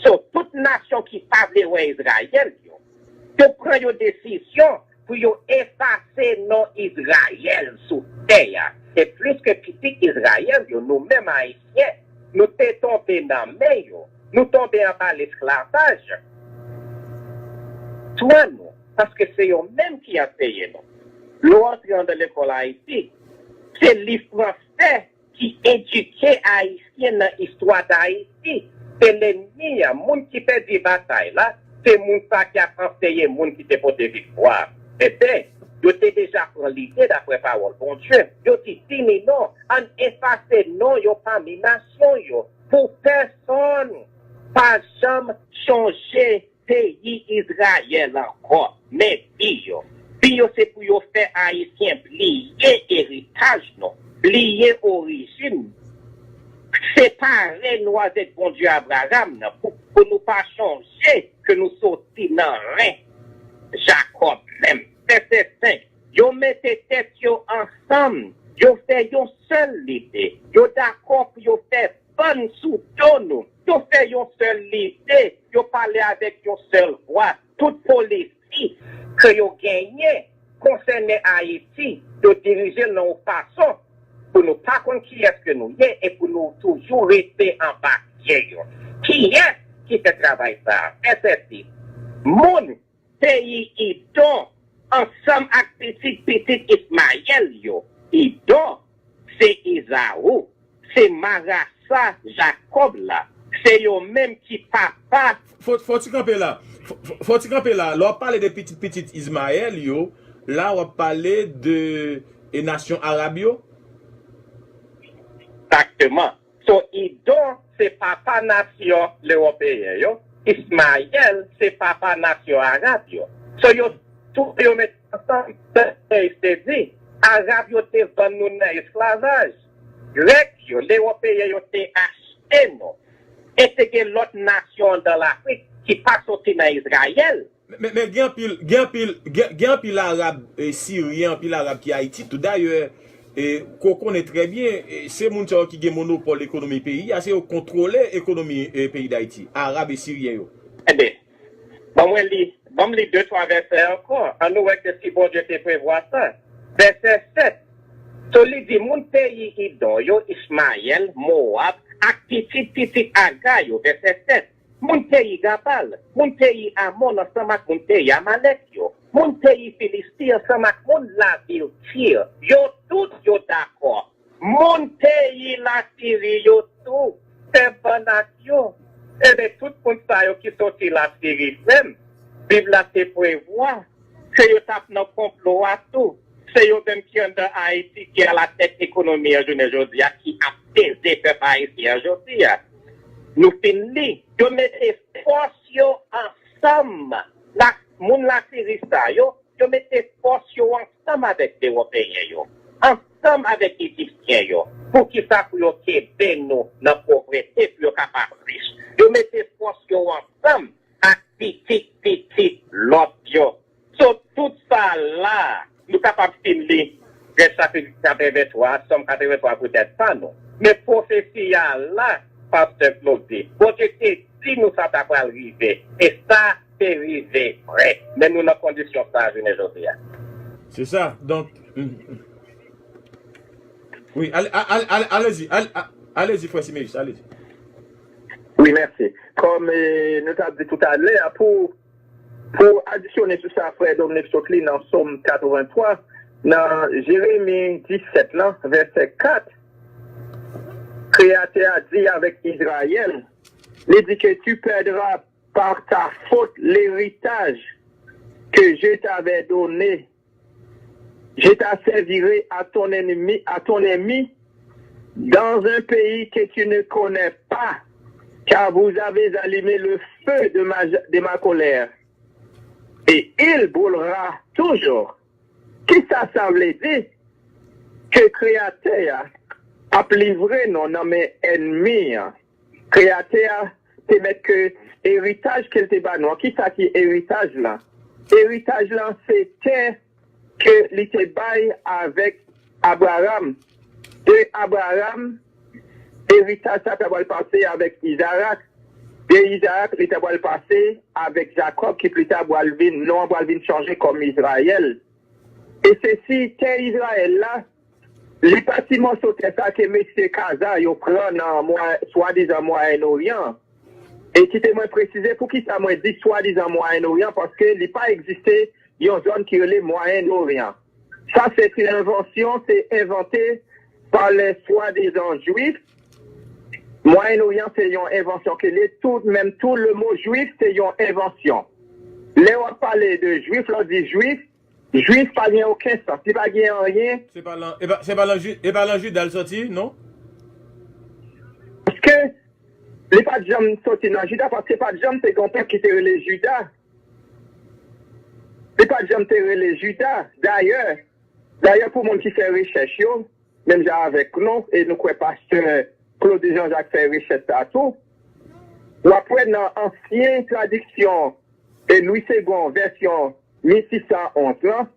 So, tout nasyon ki pa vle wè Izrayèl yo, yo pran yon desizyon pou yo efase non Izrayèl sou tè a. E plis ke pitit Izrayèl yo, nou menm Ayisyen, nou te tonbe nan men yo, nou tonbe anba lesklavaj. Twa nou, paske se yo menm ki anseye nou. Lè w antre anndan lekòl Ayiti, se liv fransè ki edike Ayisyen nan istwa Dayiti. Se lènmi an, moun ki pèdi batay la, se moun sa ki ap anseye moun ki te pote viktwa. Enben, yo te deja pran lide daprè pawòl Bondye. Yo di, fini non, ann efase non yo pami nasyon yo, pou pèsonn pa janm chonje peyi Izrayèl ankò. Men bi yo. Bi yo se pou yo fè Ayisyen bliye eritaj nou, bliye orijin nou. Separe nou avèk Bondye Abraram nan pou, pou nou pa chonje ke nou soti nan ren Jakòb menm. Vèsè senk. Yo mete tèt yo ansanm, yo fè yon sèl lide, yo dakò pou yo fè bann sou do nou, yo fè yon sèl lide, yo pale avèk yon sèl vwa. Tout polisi ke yo genyen konsène Ayiti, yo dirije l nan yon fason pou nou pa konn kiyès ke nou ye e pou nou toujou rete anba pye yo. Kiyès ki fè travay sa a? Vèsè sis. Moun peyi Idon ansanm ak pitit pitit Ismayèl yo. Idon se Ezaou, se marasa Jakòb la, se yo menm ki papa. Fò, fò ti kanpe la. Fò, fò, fò ti kanpe la. Lè w ap pale de pitit pitit Ismayèl yo, la w ap pale de e nasyon arab yo? Egzakteman. So, Idon se papa nasyon lewopeyen yo, Ismayèl se papa nasyon arab yo. So, yo tou yo met ansanm, Seyis te di, Arab yo te vann nou nan esklavaj. Grèk yo, lewopeyen yo te achte nou. E te gen lòt nasyon anndan Lafrik ki pa soti nan Izrayèl. Men, men gen anpil, gen anpil, gen, gen anpil Arab e, siryen, anpil Arab ki Ayiti tou. Dayè, e, ke w konnen trè byen, e, se moun sa yo ki gen monopòl ekonomi peyi a, se yo k kontwole ekonomi e, peyi Dayiti, Arab e siryen yo. Enben, ban mwen li, ban m li de twa vèsè ankò. An nou wè ke si Bondye te prevwa sa. Vèsè sèt. So li di moun peyi Idon yo, Ismayèl, Mowab, ak pitit pitit Aga yo, vèsè sèt, moun peyi Gabal, moun peyi Amon ansanm ak moun peyi Amalèk yo, moun peyi Filisti ansanm ak moun lavil Tir, yo tout yo dakò. Moun peyi Lasiri yo tou, pèp Anak yo, ebyen, tout moun sa yo ki soti Lasiri menm, Bib la te prevwa ke yo t ap nan konplo a tou. Se yo menm ki anndan Ayiti, ki alatèt ekonomi an jounen jodi a, ki ap peze pèp ayisyen an jodi a. Nou fin li. Yo mete fòs yo ansanm. La, moun Lasiri sa yo, yo mete fòs yo ansanm avèk Ewopeyen yo, ansanm avèk Ejipsyen yo. Poukisa pou yo kenbe nou nan povrete, pou yo kapab rich? Yo mete fòs yo ansanm ak pitit pitit lòt yo. So, tout sa la, nou kapab fin li Jèn chapit katrevenntwa, Sòm katrevenntwa poutèt pa nou. Men pwofesi a la, Pastè Claude, Bondye te di nou sa ta pral rive. E sa te rive vre. Men nou nan kondisyon sa a jounen jodi a. Se sa. Donk, mm, mm. Wi, ale, ale, ale, alezi, ale, a- alezi, frè Simeus, alezi. Wi, mèsi. Kòm eh, nou t ap di toutalè a, pou, pou adisyone sou sa frè Dominique sot li nan Sòm katrevenntwa, nan Jeremi disèt lan, vèsè kat, Kreyatè a di avèk Izrayèl, li di ke tu perdras par ta faute l'héritage que je t'avais donné. Je t'asservirai à ton ennemi, à ton ennemi, dans un pays que tu ne connais pas, car vous avez allumé le feu de ma, de ma colère, et il brûlera toujours. Kisa sa vle di? Ke Kreyatè a ap livre nou nan men ènmi an. Kreyatè a te mèt ke eritaj ke l te ba nou an. Kisa ki eritaj lan? Eritaj lan se tè ke li te bay avèk Abraram. De Abraram, eritaj sa ta pral pase avèk Izarak. De Izarak, li ta pral pase avèk Jakòb, ki pita pral vin, non an pral vin chanje kòm Izrayèl. E se si tè Izrayèl la, li pa ti mòso tè sa ke mesye Kaza yo pran nan mwa, swadizan Mwayen Oryan. E kite mwen presize poukisa mwen di swadizan Mwayen Oryan, paske li pa egziste yon zòn ki rele Mwayen Oryan. Sa se ti envansyon, se envante pa lè swadizan jwif. Mwayen Oryan se yon envansyon ke li, tout, menm tou le mo jwif se yon envansyon. Lè w ap pale de jwif, lè w di jwif, jwif pa gen okenn sans, li pa gen anyen. Se pa lan, e pa, se pa lan, Ju- e pa lan Jida l sòti, non? Paske li pa t janm soti nan Jida, paske pa t janm te gen yon pèp ki te rele Jida. Li pa t janm te rele Jida. Dayè, dayè pou moun ki fè rechèch yo, menm jan avèk nou, e nou kwè pastè Claude Jean Jacques fè rechèch sa tou, w ap wè nan ansyen tradiksyon e Louis Segond vèsyon mil sis san onz lan,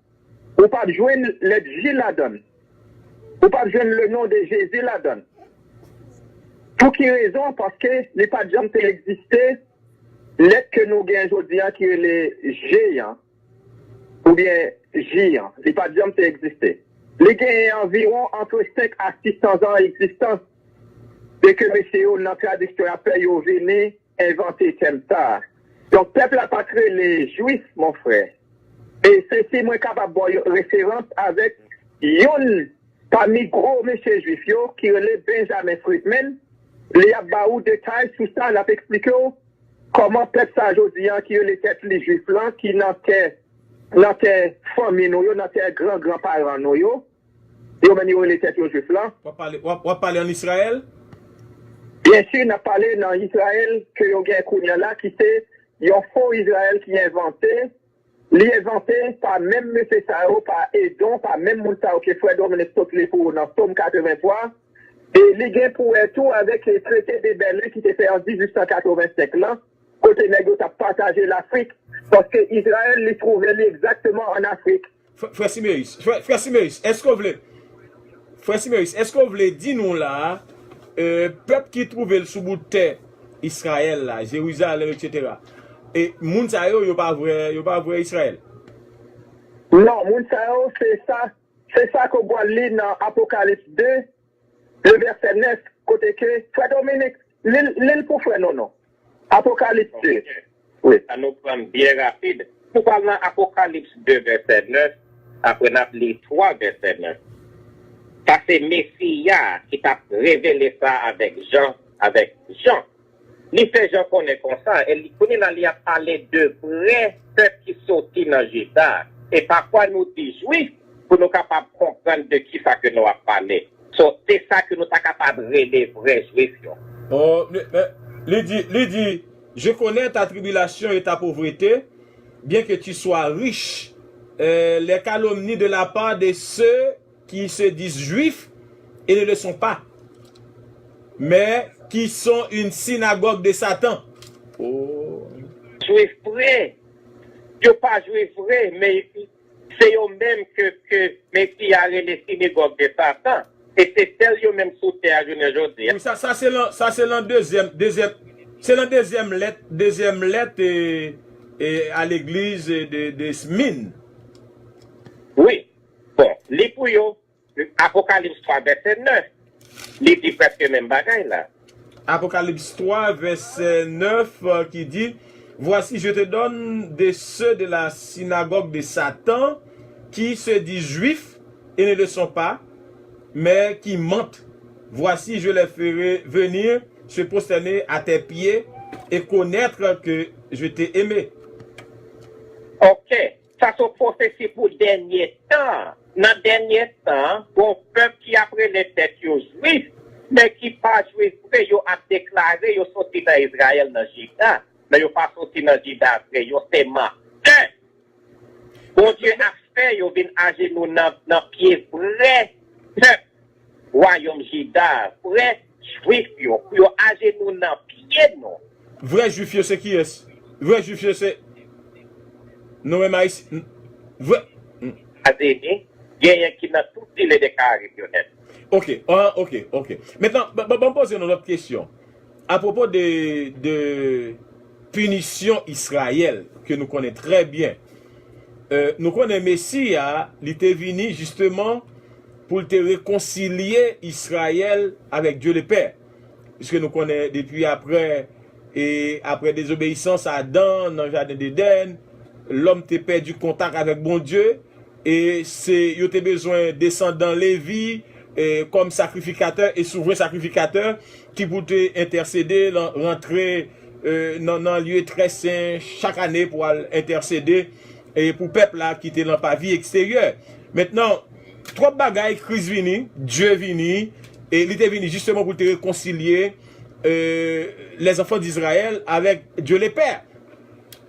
ou p ap jwenn lèt J ladan l. Ou p ap jwenn le non de Jezi ladan l. Pou ki rezon? Paske li pa t janm te egziste lèt ke nou gen jodi a ki rele J an, oubyen J an. Li pa t janm te egziste. Li genyen anviwon ant senk a sis san zan egzistans de ke mesye yo nan tradiksyon y ap fè yo vini envante tèm sa a. Donk, pèp la pa t rele jwif, mon frè. E se si mwen kapab ba w yon referans avèk youn pami gwo mesye jwif yo ki rele Benjamin Friedman. Li ap ba ou detay sou sa, l ap eksplike w kòman pèp sa jodi a ki rele tèt li jwif lan, ki nan tè, nan tè fanmi nou yo, nan tè gran gran paran nou yo, yo menm yo rele tèt yo jwif lan. W ap pale, w ap, w ap pale ann Izrayèl? Byen si, n ap pale nan Izrayèl ke yo gen kounye a la, ki se yon fo Izrayèl ki envante. Li envante pa menm mesye sa yo, pa Edon, pa menm moun sa yo ke frè Dominique sot li pou ou nan Sòm katrevenntwa. E li gen pou wè tou avèk trete de Bèlen ki te fè an dizuit san katrevensenk lan, kote nèg yo t ap pataje Lafrik, paske Izrayèl li twouve li egzakteman ann Afrik. Frè, frè Simeus, frè, frè Simeus, èske w vle, frè Simeus, èske w vle di nou la a, e, pèp ki twouve l sou bout tè Izrayèl la, Jerizalèm, etsetera, e moun sa yo, yo pa vrè, yo pa vrè Izrayèl? Non, moun sa yo, se sa, se sa ke w pral li nan Apokalips de, le vèsè nèf, kote ke frè Dominik, li l pou frè Nono. Apokalips de. Wi. An nou pran byen rapid. Nou pral nan Apokalips de vèsè nèf, apre n ap li twa vèsè nèf. Sa se Mesi a ki t ap revele sa avèk Jan, avèk Jan. Li fè Jan konnen konsa, e li, kounye la li ap pale de vrè pèp ki soti nan Jida. E pafwa nou di Jwif pou nou kapab konprann de kisa ke nou ap pale. So, se sa ke nou ta kapab rele vrè Jwif yo. Oh, li, li, li di, li di, je connais ta tribulation et ta pauvreté, bien que tu sois riche, euh, les calomnies de la part de ceux qui se disent juifs et ne le sont pas, mais qui sont une synagogue de Satan. Oh. Jwif vre, yo pa Jwif vre, men se yo menm ke, ke Mesi a rele sinagòg de Satan. E se sèl yo menm sou tè a jounen jodi a. Wi, sa, sa se lan, sa se lan dezyèm, dezyèm, se lan dezyèm lèt, dezyèm lèt e, e a legliz de, de Smine. Wi. Bon, li pou yo, Apokalips twa vèsè nèf, li di prèske menm bagay la. Apokalips twa vèsè nèf, euh, ki di, voici, je te donne de ceux de la synagogue de Satan qui se disent juifs et ne le sont pas, mais qui mentent. Voici, je les ferai venir se prosterner à tes pieds et connaître que je t'ai aimé. Ok. Sa se yon pwofesi pou dènye tan. Nan dènye tan, gon pèp ki ap rele tèt yo Jwif, men ki pa Jwif vre, yo ap deklare yo soti nan Izrayèl, nan Jida, men yo pa soti nan Jida vre, yo se mantè. Bondye ap fè yo vin ajenou nan, nan pye vrè pèp wayòm Jida, vrè Jwif yo, pou yo ajenou nan pye nou. Vrè Jwif yo se kiyès? Vrè Jwif yo se nou menm Ayisyen. Vrè. Etazini, genyen ki nan tout zile de Karayib yo nèt. Ok, ah, ok, ok. Mentnan, ban, ban, ban m poze nou lòt kesyon. Apwopo de, de pinisyon Izrayèl, ke nou konnen trè byen, euh, nou konnen Mesi a, li te vini jisteman pou l te rekonsilye Izrayèl avèk Dye Lepè. Piske nou konnen depi apre, e apre dezobeyisans Adan nan jaden Edenn, lòm te pèdi kontak avèk Bondye, e se, yo te bezwen desandan Levi, e kòm sakrifikatè e souvren sakrifikatè ki pou te entèsede, lan, rantre, e, nan, nan lye trè sen chak ane pou al entèsede, e pou pèp la ki te lan pavi eksteryè. Mentnan, twòp bagay, Kris vini, Dye vini, e li te vini jisteman pou te rekonsilye, e, les enfants d'Israël avèk Dye Lepè.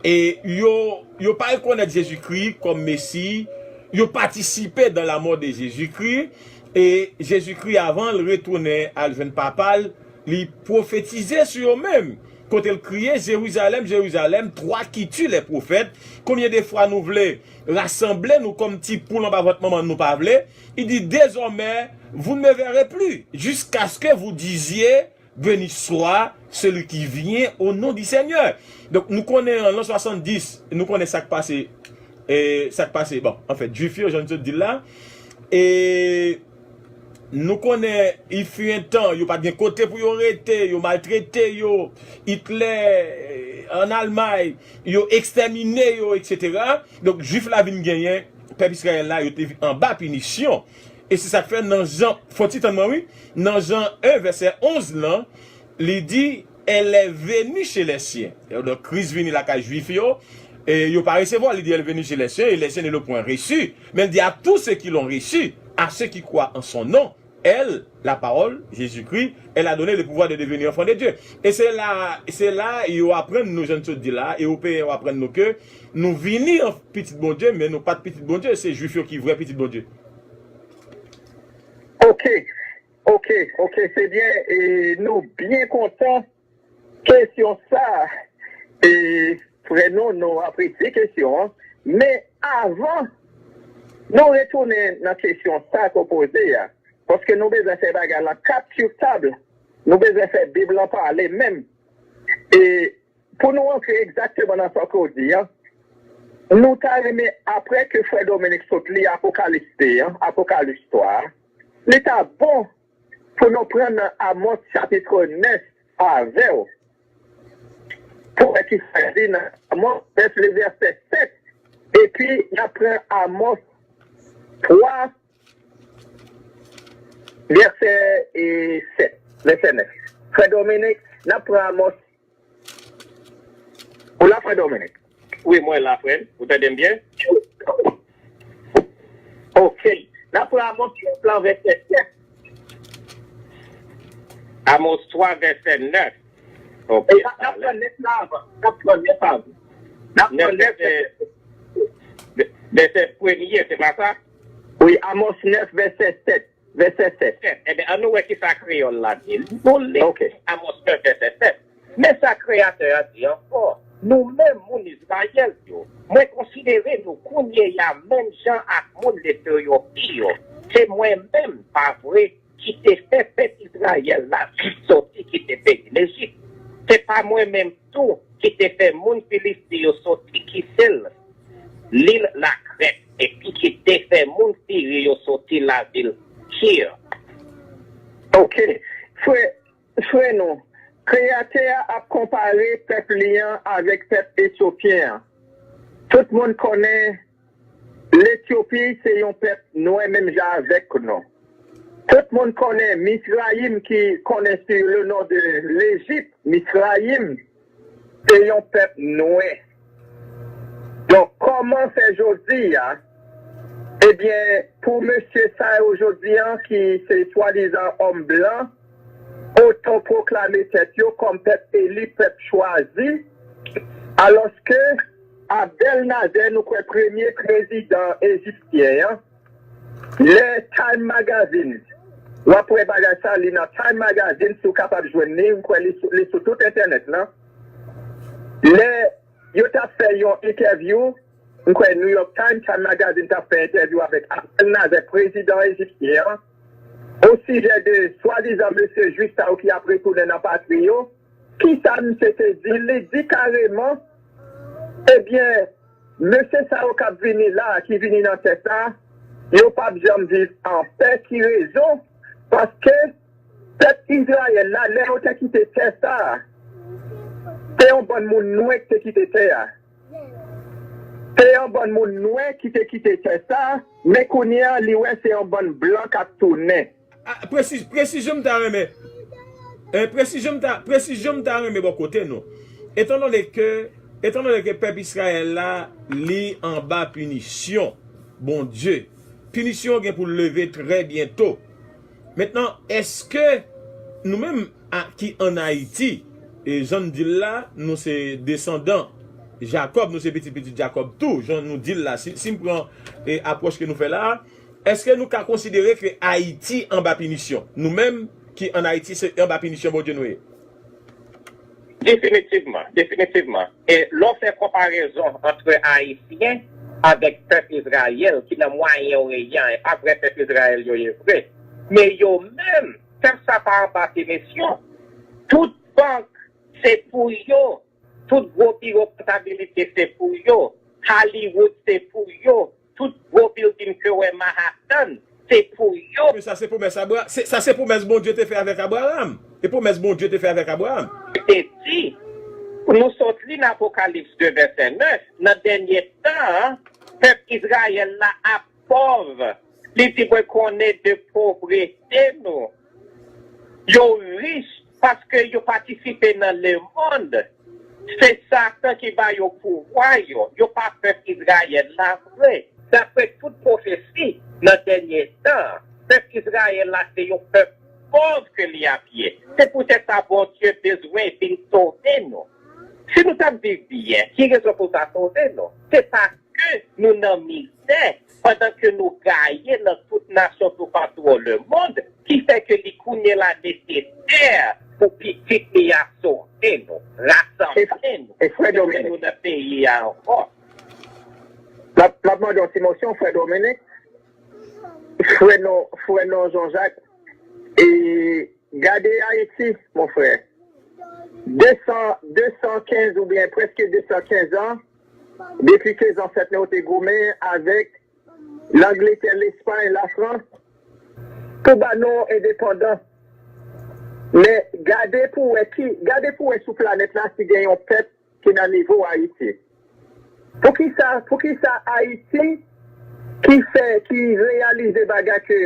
E yo, yo pa rekonèt Jezikri kòm Mesi, yo patisipe dan la mò de Jezikri, e Jezikri, avan l retounen al jwenn Papa l, li pwofetize sou yo menm, kote l kriye, Jerizalèm, Jerizalèm, toi qui tues les prophètes, combien de fois nou vle rasanble nou kòm ti poul anba vant manman n, nou pa vle? Il dit, désormais, vous ne me verrez plus, jusqu'à ce que vous disiez, béni soit celui qui vient au nom du Seigneur. Donk, nou konnen an lan swasanndis, nou konnen sa k pase, e, sa k pase, bon, anfèt, Jwif yo, jan n sot di l la, e nou konnen, il fut un temps, yo pa t gen kote pou yo rete, yo maltrete yo, Itlè, e, ann Almay, yo ekstèmine yo, etsetera. Donk, Jwif la vin genyen, pèp Izrayèl la, yo te anba pinisyon. E se sa k fè nan Jan, fò ti tann mwen wi, nan Jan en vèsè onz lan, li di, elle est venue chez les siens. Donk, Kris vini lakay Jwif yo, e yo pa resevwa l, li di, elle est venue chez les siens, et les siens ne l'ont point reçu. Men l di, à tous ceux qui l'ont reçu, à ceux qui croient en son nom, elle, la parole, Jésus-Christ, elle a donné le pouvoir de devenir enfant de Dieu. E se la, se la yo aprann nou, jan n sot di la, Ewopeyen yo aprann nou ke nou vini an pitit Bondye, men nou pa t pitit Bondye, se Jwif yo ki vrè pitit Bondye. Ok, ok, ok, se byen, e nou byen kontan kesyon sa, e frè Nono apresye kesyon an, men avan nou retounen nan kesyon sa ke w poze a, paske nou bezwen fè bagay lan kat sou tab, nou bezwen fè Bib lan pale menm. E pou nou antre egzakteman nan sa ke w di an, nou ta renmen, apre ke frè Dominique sot li Apokalips de an, Apokalips twa a, li ta bon pou nou pran nan Amòs chapit nèf avè w. Pou wè ki sa l di nan Amòs nèf, le vèsè sèt. Epi, n ap pran Amòs twa, vèsè, e, sèt, vèsè nèf. Frè Dominik, n ap pran Amòs. Ou la, frè Dominik? Wi, mwen la, frè m. Ou tande m byen? Ok. N ap pran Amòs twa vèsè sèt. Amòs twa, vèsè nèf. Ok. E n ap, n ap pran nèf la avan. N ap pran nèf avan. N ap pran nèf vèsè, vèsè premye, se pa sa? Wi, Amòs nèf, vèsè sèt. Vèsè sèt. Sèt. Ebyen, ann nou wè ki sa kreyòl la di. Nou li Amòs nèf, vèsè sèt. Men sa Kreyatè a di ankò: Nou menm, moun Izrayèl yo, mwen konsidere nou kounye a menm jan ak moun Letyopi yo. Se mwen menm, pa vre, ki te fè pèp Izrayèl la vin soti kite peyi Lejip. Se pa mwen menm tou ki te fè moun Filisti yo soti Kisèl, lil Lakrèt, epi ki te fè moun Siri yo soti lavil Kir. Ok. Frè, frè nou, Kreyatè a ap konpare pèp li an avèk pèp etyopyen an. Tout moun konnen Letyopi se yon pèp nwè menm jan avèk nou. Tout moun konnen Misrayim, ki konnen sou le non de Lejip, Misrayim, se yon pèp nwè. Donk, kòman fè jodi a, ebyen, pou mesye sa yo jodi a, ki se swadizan òm blan, otopwoklame tèt yo kòm pèp eli, pèp chwazi, alòske Abdel Nasser, nou kwè premye prezidan ejipsyen an, lè Time Magazine, w ap wè bagay sa, li nan Time Magazine, si w kapab jwenn li, m kwè li sou, li sou tout entènèt lan. Lè yo t ap fè yon entèvyou, m kwè New York Times, Time Magazine t ap fè entèvyou avèk Abdel Nasser, prezidan ejipsyen an, osijè de swadizan mesye jwif sa yo ki ap retounen nan patri yo. Kisa misye te di? Li di kareman, ebyen, mesye sa yo k ap vini la, ki vini nan tè sa, yo p ap janm viv anpè. Ki rezon? Paske pèp Izrayèl la, lè yo te kite tè sa, se yon bann moun nwè ki te kite tè a. Se yon bann moun nwè ki te kite tè sa, men kounye a, li wè se yon bann blan k ap tounen. Ah, presi-, presizyon m ta renmen. Eh, presizyon m ta, presizyon m ta renmen bò kote nou. Etandone ke, etandone ke pèp Izrayèl la, li anba pinisyon Bondye. Pinisyon an gen pou l leve trè byento. Mentnan, èske nou menm a, ki ann Ayiti, e jan n di l la, nou se desandan Jakòb, nou se pitit pitit Jakòb tou, jan nou di l la, si, si m pran, e, apwòch ke nou fè la a, èske nou ka konsidere ke Ayiti anba pinisyon? Nou menm ki ann Ayiti, se anba pinisyon Bondye nou ye? Definitivman, definitivman. E lè w fè konparezon ant Ayisyen avèk pèp Izrayèl, ki nan Mwayen Oryan, e pa vrè pèp Izrayèl yo ye vre. Men yo menm, pèp sa pa anba pinisyon. Tout bank, se pou yo. Tout gwo biwo kontabilite, se pou yo. Hollywood, se pou yo. Tout gwo bilding ke w wè Manhattan, se pou yo. Men sa se pwomès Abra-, se, sa se pwomès Bondye te fè avèk Abraram. E pwomès Bondye te fè avèk Abraram. Te di, nou sot li nan Apokalips de vèsè nèf, nan dènye tan an, pèp Izrayèl la ap pòv. Li di, mwen konnen de povrete nou. Yo rich paske yo patisipe nan lemonn. Se Satan ki ba yo pouvwa yo. Yo pa pèp Izrayèl la vre. Dapre tout pwofesi, nan dènye tan, pèp Izrayèl la se yon pèp pòv ke li ap ye. Se poutèt sa Bondye bezwen vin sove nou. Si nou t ap viv byen, ki rezon pou l ta sove nou? Se paske nou nan mizè, pandan ke nou gaye nan tout nasyon toupatou lemonn, ki fè ke li kounye la nesesè pou pitit li a sove nou, rasanble nou, e frè Dominik, nou nan peyi a ankò. M ap, m ap mande yon ti mosyon, frè Dominik, frè nou, frè nou Jean Jacques, e gade Ayiti, mon frè. De san, de san kenz oubyen prèske de san kenz an, depi ke zansèt nou yo te goumen avèk Langletè, Lespay, Lafrans, pou ba nou yon endepandans. Men gade pou wè ki, gade pou wè sou planèt la si gen yon pèp ki nan nivo Ayiti. Poukisa, poukisa Ayiti ki fè, ki reyalize bagay ke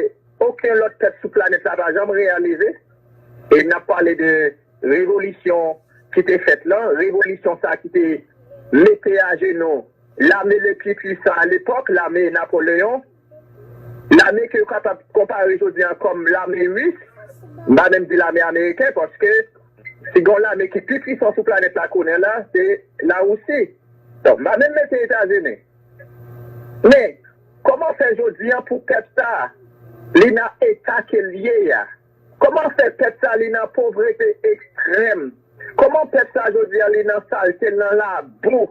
okenn lòt pèp sou planèt la pa janm reyalize? E n ap pale de revolisyon ki te fèt lan, revolisyon sa ki te mete ajenou lame le pli pwisan a lepòk, lame Napoleyon, lame ke yo kapab konpare jodi a kòm lame ris, m pa menm di lame ameriken, paske si gen yon lame ki pi pwisan sou planèt la kounye a la, se Lawousi. Donk, m pa menm mete Etazini. Men, kòman fè jodi a pou pèp sa a, li nan eta ke l ye a? Kòman fè pèp sa a, li nan povrete ekstrèm? Kòman pèp sa a, jodi a, li nan salte, l nan labou?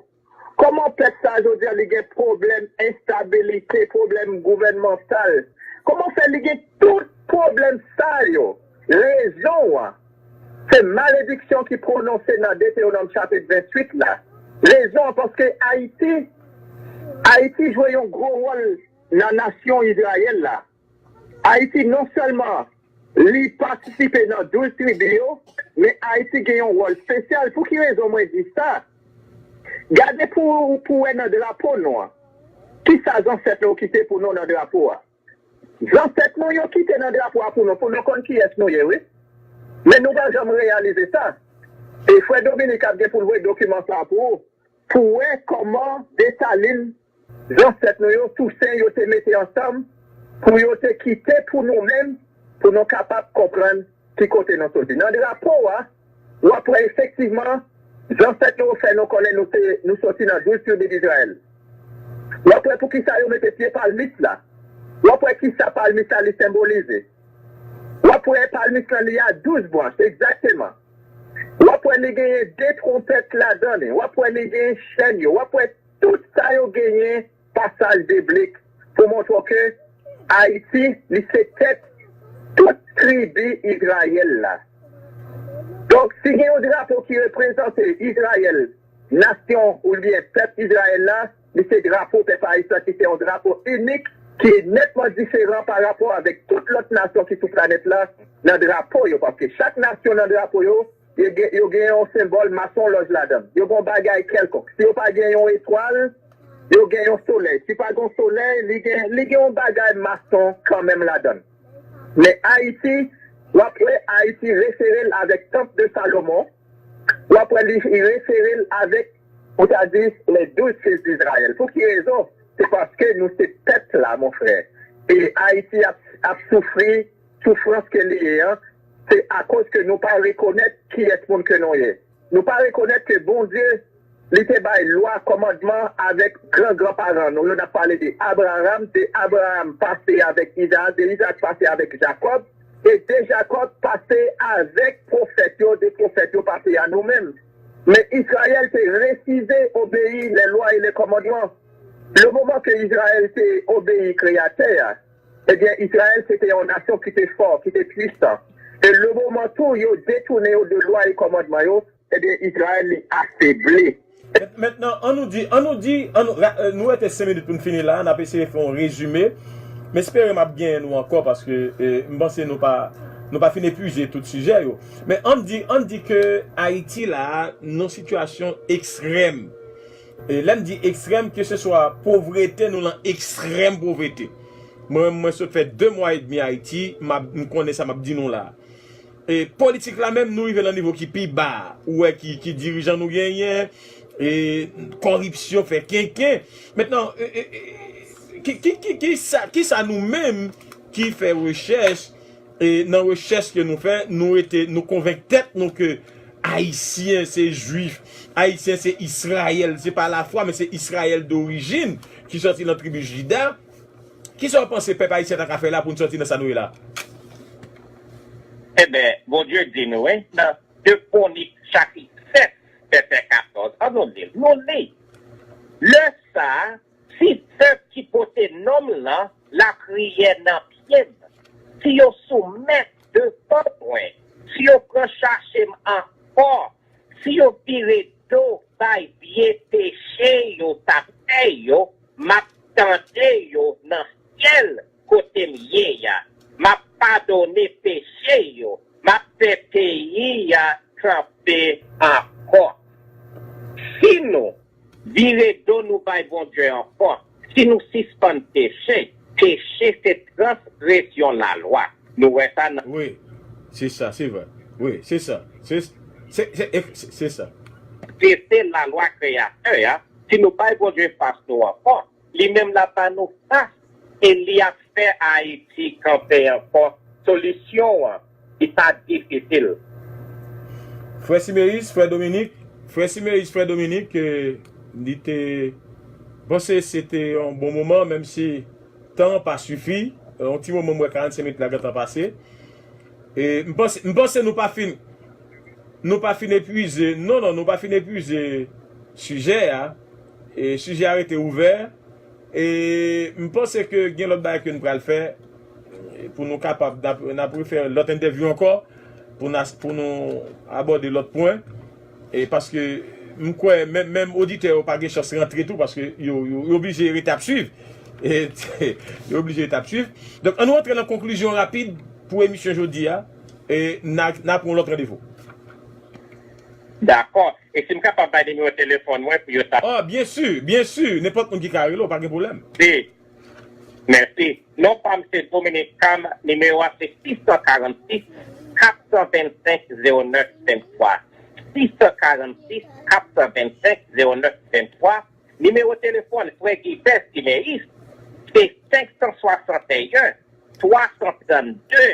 Kòman pèp sa a, jodi a, li gen pwoblèm enstabilite, pwoblèm gouvènmantal? Kòman fè li gen tout pwoblèm sa yo? Rezon an, se malediksyon ki pwononse nan Detewonòm chapit venntuit la. Rezon an, paske Ayiti, Ayiti jwe yon gwo wòl nan nasyon Izrayèl la. Ayiti non sèlman li patisipe nan douz tribi yo, men Ayiti gen yon wòl espesyal. Pou ki rezon mwen di sa? Gade pou, pou wè nan drapo nou an. Kisa zansèt nou kite pou nou nan drapo a? Zansèt nou yo kite nan drapo a pou nou, pou nou konn kiyès nou ye, wi. Men nou pa janm reyalize sa. E frè Dominik ap gen pou l voye dokiman sa pou ou, pou wè kòman Desalin, zansèt nou yo, Tousen, yo te mete ansanm pou yo te kite pou nou menm, pou nou kapab konprann ki kote nou soti. Nan drapo a, w ap wè efektivman, zansèt nou yo fè nou konnen nou te, nou soti nan douz tribi d Izrayèl. W ap wè poukisa yo mete pye palmis la. W ap wè kisa palmis la li senbolize. W ap wè palmis lan li a douz branch, egzakteman. W ap wè li genyen de twonpèt ladan li. W ap wè li genyen chèn yo. W ap wè tout sa yo genyen pasaj biblik pou montre w ke Ayiti, li se tèt tout tribi Izrayèl la. Donk, si gen yon drapo ki reprezante Izrayèl, nasyon oubyen pèp Izrayèl la, li se drapo pèp ayisyen ki se yon drapo inik, ki nètman diferan pa rapò avèk tout lòt nasyon ki sou planèt la nan drapo yo, paske chak nasyon nan drapo yo, yo gen, yo gen yon senbòl masonlòj ladan l. Yo gen yon bagay kèlkonk. Si yo pa gen yon etwal, yo gen yon solèy. Si pa gen yon solèy, li gen, li gen yon bagay mason kanmenm ladan l. Men Ayiti, w ap wè Ayiti refere l avèk Tanp de Salomon, w ap wè li refere l avèk, ou ta di, les douze fils d'Israël. Pou ki rezon? Se paske nou se pèp la, mon frè. E Ayiti ap, ap soufri soufrans ke li ye an, se akoz ke nou pa rekonèt kiyès moun ke nou ye. Nou pa rekonèt ke Bondye, li te bay lwa, kòmandman avèk gran gran paran nou. Yo n ap pale de Abraram, de Abraram pase avèk Izaak, de Izaak pase avèk Jakòb, e de Jakòb pase avèk pwofèt yo, de pwofèt yo pase a nou menm. Men Izrayèl te refize obeyi les lois et les commandements. Le moman ke Izrayèl te obeyi Kreyatè a, ebyen, Izrayèl se te yon nasyon ki te fò, ki te pwisan. E le moman tou yo detounen yo de lwa e kòmandman yo, ebyen, Izrayèl li afebli. Mentnan, an nou di, an nou di, an nou, ra- euh, nou rete senk minit pou n fini la, n ap eseye fè yon rezime. M espere m ap genyen nou ankò paske euh, m panse nou pa nou pa fin epuize tout sijè yo. Men an di, an di ke Ayiti la nan sitiyasyon ekstrèm. E lè m di ekstrèm, keseswa povrete, nou lan ekstrèm povrete. Mwen, mwen sot fè de mwa edmi Ayiti, m ap- m konnen sa m ap di nou la. E politik la menm, nou rive nan nivo ki pi ba. Ou wè ki, ki dirijan nou genyen, e kòripsyon fè kenken. Mentnan, e, e, e, ki, ki, ki, ki sa, ki sa nou menm ki fè rechèch, e nan rechèch ke nou fè, nou rete, nou konvenk tèt nou ke Ayisyen se Jwif, Ayisyen se Izrayèl, se pa lafwa, men se Izrayèl dorijin ki sòti nan tribi Jida. Kisa w panse pèp ayisyen ta ka fè la pou n sòti nan sa nou ye la? Enben, Bondye di nou, wi, nan de Kwonik chapit sèt, vèsè katòz, an nou li l. Nou li, lè sa a, si pèp ki pote non m lan lapriyè nan pye m, si yo soumèt devan mwen, si yo pran chache m ankò, si yo vire do bay vye peche yo t ap fè yo, m ap tande yo nan syèl kote m ye a, m ap padone peche yo, M ap fè peyi a kanpe ankò. Si nou vire do nou bay Bondye ankò, si nou sispann peche, peche se transgresyon lalwa. Nou wè sa nan Wi, se sa, se vre. Wi, se sa. Se se, se, se, se sa. Respekte lalwa Kreyatè a. Si nou bay Bondye fas nou ankò, li menm l ap ba nou fas e li ap fè Ayiti kanpe ankò. Solisyon an, li pa difisil. Frè Simeyis, frè Dominik, frè Simeyis, frè Dominik, eh, li te panse se te yon bon moman, menm si tan an pa sifi. Yon ti moman, m wè karannsenk minit la gentan pase. E m panse, m panse nou pa fin, nou pa fin epuize, non, non, nou pa fin epuize sijè a. E sijè a rete ouvè. E m panse ke gen lòt bagay ke n pral fè, e pou nou kapab, n ap, n ap refè lòt entèvyou ankò pou n as-, pou nou abòde lòt pwen. E paske m kwè menm, menm oditè yo pa gen chans rantre tou, paske yo, yo, yo oblije rete ap swiv. E, yo oblije rete ap swiv. Donk, ann nou antre nan konklizyon rapid pou emisyon jodi a. E n a, n a pran yon lòt randevou. Dakò. E si m kapab bay nimewo telefòn mwen pou yo ta Oh, byen si, byen si. Nenpòt moun ki ka rele w, pa gen pwoblèm. Si. Mèsi. Non pa m se Dominique Cam, nimewo a se sis san karannsis, kat san vennsenk, zewo nèf venntwa. Sis san karannsis, kat san vennsenk, zewo nèf venntwa. Nimewo telefòn frè Gilbert Siméus se senk san swasanteyen, twa san trannde,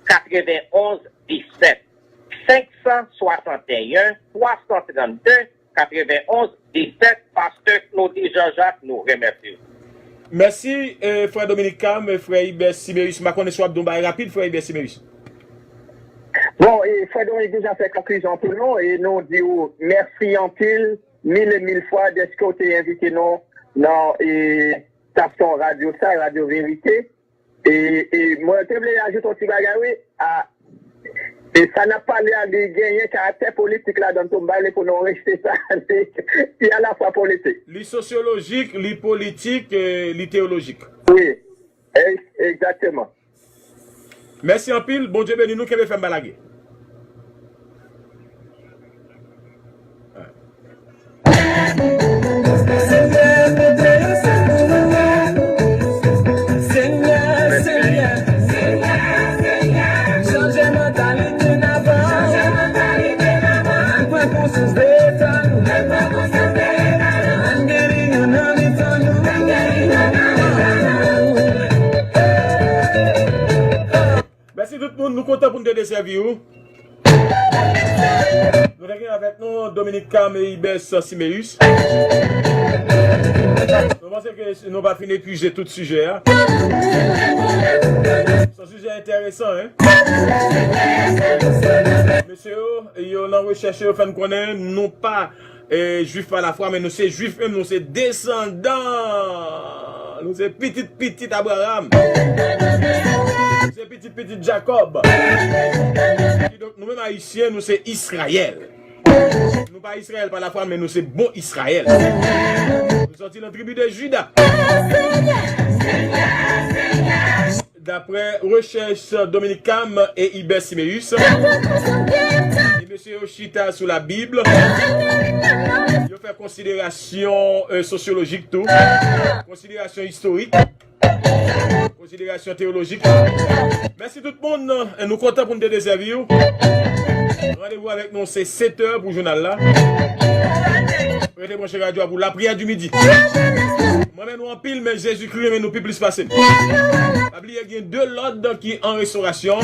katrevenonz disèt. Senk san swasanteyen, twa san trannde, katrevenonz disèt. Pastè Claudy Jean-Jacques, nou remèsye w. Mèsi, eh, frè Dominique Cam, eh, frè Ibè Siméus. M pa konnen si w ap di yon bagay rapid, frè Ibè Siméus. Bon, e frè Dominique deja fè konklizyon pou nou, e nou di w mèsi anpil, mil e mil fwa, dèske w te envite nou nan, e, estasyon radyo sa, Radyo Verite. E, e mwen te vle ajoute yon ti bagay, wi. A, e sa n ap pale a, li genyen karaktè politik ladan l tou, m pa vle pou nou rejte sa. Li, li alafwa politik. Li sosyolojik, li politik, e li teyolojik. Wi, e, egzakteman. Mèsi anpil, Bondye beni nou, kenbe fèm pa lage. Mèsi tout moun, nou kontan pou n te desèvi w. Nou te gen avèk nou Dominique Cam e Ibès Siméus. Nou panse ke nou pa fin epuize tout sijè a. Se yon sijè enteresan, en. Mesye yo, yo nan rechèch yo fè n konnen nou pa e, Jwif pa lafwa, men nou se Jwif menm, nou se desandan. Nou se pitit pitit Abraram. Nou se pitit pitit Jakòb. Kidonk, nou menm Ayisyen, nou se Izrayèl. Nou pa Izrayèl pa lafwa, men nou se bon Izrayèl. Nou sòti nan tribi de Jida. Daprè rechèch Dominique Cam e Ibè Siméus, e mesye yo chita sou Labib, yo fè konsiderasyon, e, sosyolojik tou, konsiderasyon istorik, konsiderasyon teyolojik. Mèsi tout moun, e nou kontan pou n te desèvi w. Randevou avèk nou se sèt è pou jounal la. Rete branche radyo a pou lapriyè di midi. Mwen renmen nou anpil, men Jezikri renmen nou pi plis pase m. Pa bliye gen de lòd ki an restorasyon.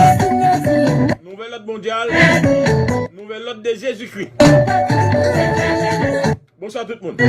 Nouvèl lòd mondyal, nouvèl lòd de Jezikri. Bonswa tout moun.